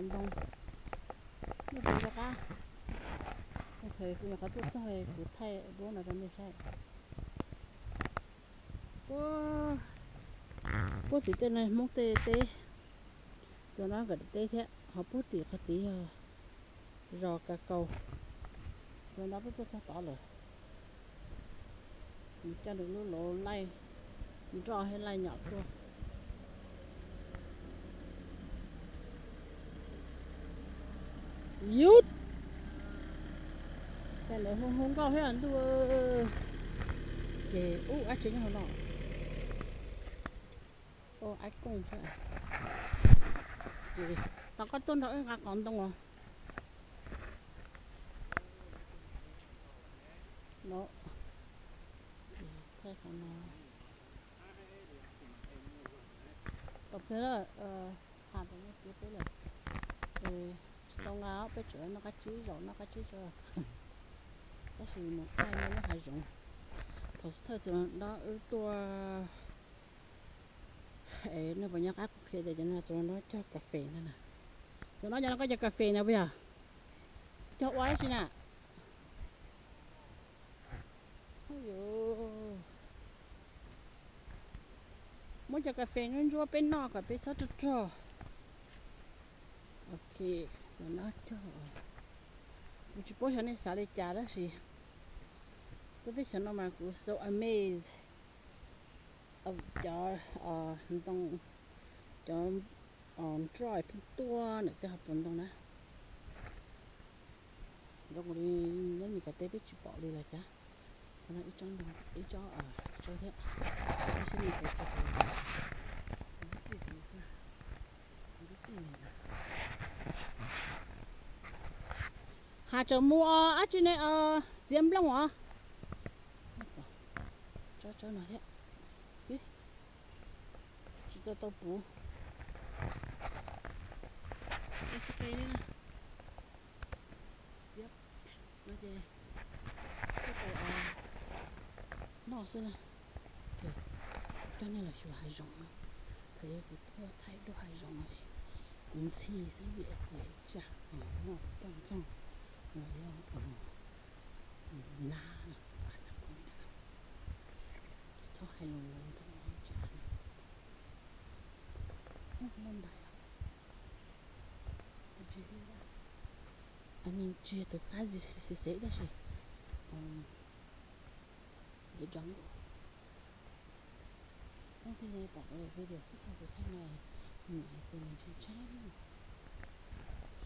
Ntoo, nyob rau qab, kuv nyuam qhuav tuaj txog kuv thaij duab no rau nej saib. Puag, puag tim tej no Hmoob tej teb, txuas no nkawd daim teb thiab, ho puag tim qhov tid yog zos Kas Kaus, txuas no twb tuaj txog tod lawm. Nws coj nws lub laus laij nroj thiab laij nyom tuaj. Yus, cas lawv hu hu nkauj thiab ntuj. Ces ub, dab tsi nyob hauv no? Ua ab kooj thiab. Ces tau koj tuaj nrog wb nqa qos ntoo os. No, thaij qhov no. Tom pliag na, has rau nej tias peb lawm, tsis tau nqa, peb tseem noj qab tsib, zaum noj qab tsib tso. Tab sis mus thaij nyob hav zoov. Thaum xub thawj txog no wb tuaj, nej puas nco qab kuv qhia tias cov no txog no cog kas fes no na. Txog no cov no koj cog kas fes no puas yog? Cog ua dab tsi na? Muab cov kas fes ntsuab ntsuab peb noj kom peb txhob rog rog. Ok, cov no cog, kuv tsis paub xyov nej xav li cas tab sis tuaj teb chaws no mas kuv so amazed. Cov ntoo, cov nroj pheej tuaj ntawm tej hauv paus ntoo na. Zoo li nyob Meskas teb peb tsis pom li los cas. Qhov no ib tsob ntoo, ib tsob tsawb thiab. Tab sis Meskas tsis pom li. Kuv ntxub txij kuv xwb, kuv ntxub txij. Has tseem mus os, dab tsi ne, txiav nplooj os. Tsob tsawb no thiab xwb, tsis tau tau puv. Tsis qe li na. Yep, no ces tuaj tau noj xwb na. Ces coj nej los xyuas hav zoov no. Thaum kuv tuaj thaij duab hav zoov no, kuv ntxhi xwb vim tias ib tsam noj poj ntxoog los yog nab no, pab nab kuv nram. Ces txhob hais lus nroo ntsa na. Muaj npais os. Ntsia tus kab xis xis tab sis nws zoo nkauj. Leej twg pom kuv video xub thawj kuv thaij no, nws hais tias nws ntshai ntshai,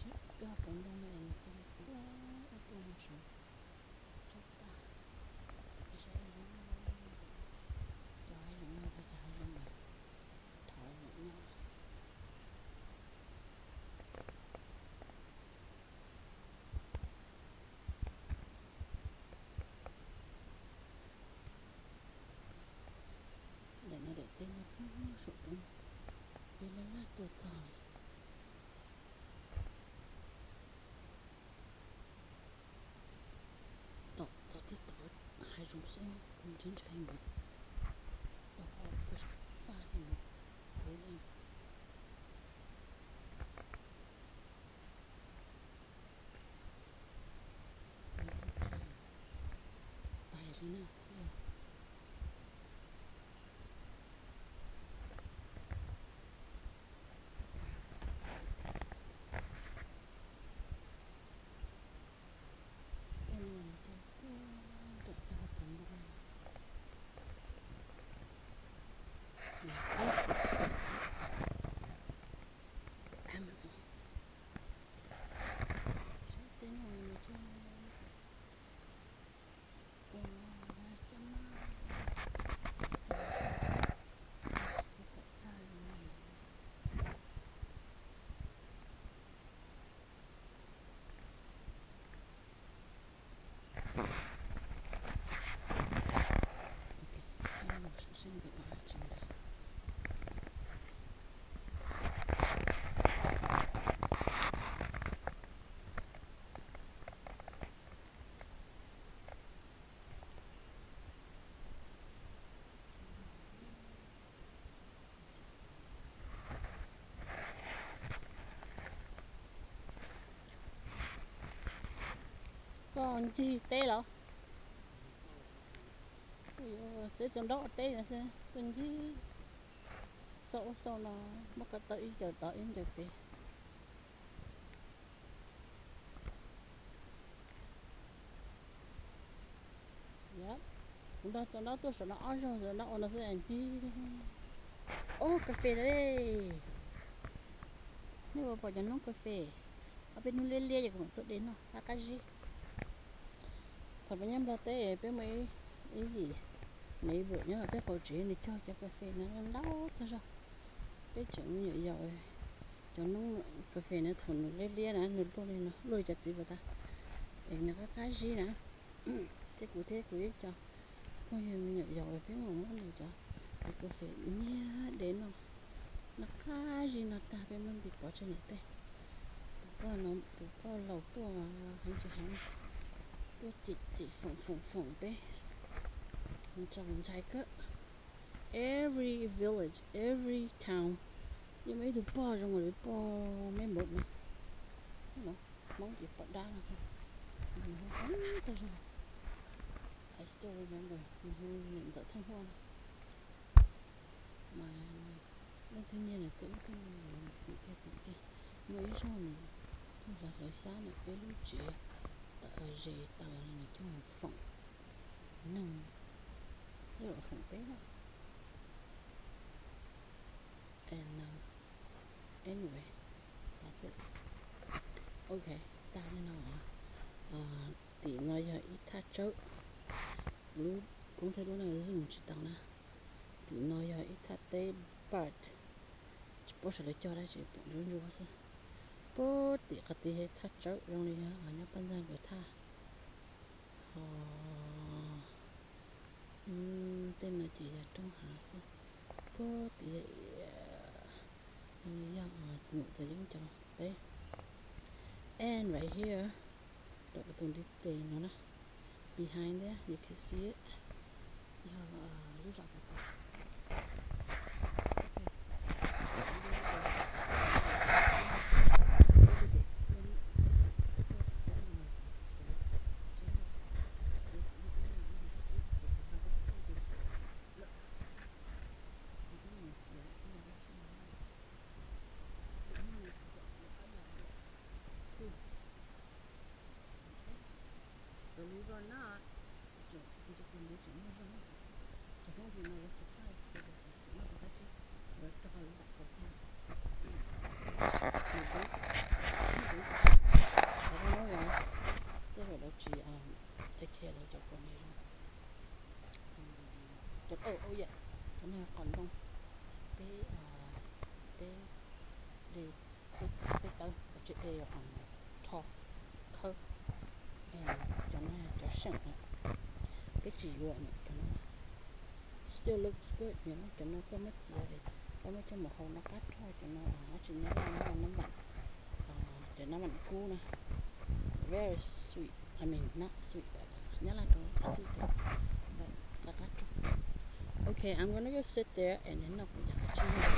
sib peb hauv paus ntoo no es nws cia li tuaj ua tuaj no saud. Tsob tag, saib zoo, cov hav zoov no yog cov hav zoov uas thov zoov nyob. Daim no daim teb no puag saum roob, peb laj laj tuaj txog li. Tom tod twb tom hav zoov xwb, kuv ntshai ntshai npaum, rau qhov koj faj li mus, kuv li pais li na. Tej no mas nws cog puag nram tej hauv paus ntoo no. Ncig teb los? Teb txaus nrab ua teb no xwb, tuaj ncig xauj ub xauj no, muab ko taw ib ncaws tod ib ncaws pem. Kuv nrog txaus nrab tuaj saum no ob zaug, txaus nrab ua no xwb ncig. Ub, kas fes no. Nej puas pom cov noob kas fes? Ob peb hnub liab liab ces kuv mam tuaj de noj qab qab zib. Thaum peb nyob Nplog teb peb muaj ib yim neighbor nyob peb qaum tsev, nws cog cov kas fes no ntau tag zog. Peb tseem me nyuam yaus, cov noob kas fes no thaum nws liab liab na, nws luaj li no, luaj li cov txiv puas tas, es nws qab qab zib na. Thiab kuv thiab kuv ib co phooj ywg me nyuam yaus peb mus muab nws cov txiv kas fes niag de noj, noj qab zib no tag peb muab ntim pov tseg niam tej. Tus poj, tus poj laus tuaj heev tsis heev, tuaj cem cem foom foom foom peb, ntshai ntshai kawg. Every village, every town, yeej muaj ib tug pog zoo li pog me npaum no. Hmoob ces pom dab no xwb. Nws hu heev tag zog. I still remember nws hu niam ntxawm Theej Huaj no. Mas leej twg nyiag nws tej ub tej no los nws foom kiag foom kiag. Muaj ib zaug nws tuaj hlawv hlawv xyab ntawm peb lub tsev, tawm ze taws no nws coj mus foom neeg, tej zaum foom peb lawm. And, uh, anyway, that's it. Ok, tag li no. Tim no yog ib thaj tsawb, lub koob thaij duab no zoom tsis tau na. Tim no yog ib thaj teb, but tsis paub sawv daws cog dab tsi, pom ntsuab ntsuab xwb. Puag tim qhov tid yog ib thaj tsawb zoo li yog nyob Paj Ntxaij nkawd thaj. Ho tej no ces yog roob hav xwb. Puag tim zoo li yog Ntxawm Yeeb cov teb. And right here, rau kuv tus ntiv tes no na, behind there you can see it, yog lub zos kuv pom. Believe it or not, kuv tus poj ntiv tseem muaj zoo. Cov Hmoob tim no yuav surprise tias kuv noj tus kab tsib, yuav rau lub nram kaus kiag. Tej zaum lawv tsis take care lawv cov kaus ni zoo. Cov, oh yeah, cov no yog qos ntoo. Peb, peb de, peb tawb, peb tsis de, rho, khawb. Cov no yog cov seem na, peb tsis yuav cov no. Still looks good, cov no koj muab txiav, koj muab coj mus hau no qab rog, cov no dab tsi Nyab Laj muab ua nab npam, cov nab npam kub na. Very sweet, I mean not sweet, but Nyab Laj rau sweet, but qab qab rog. Okay, I'm gonna go sit there and then noj kuv cov kab tsib no.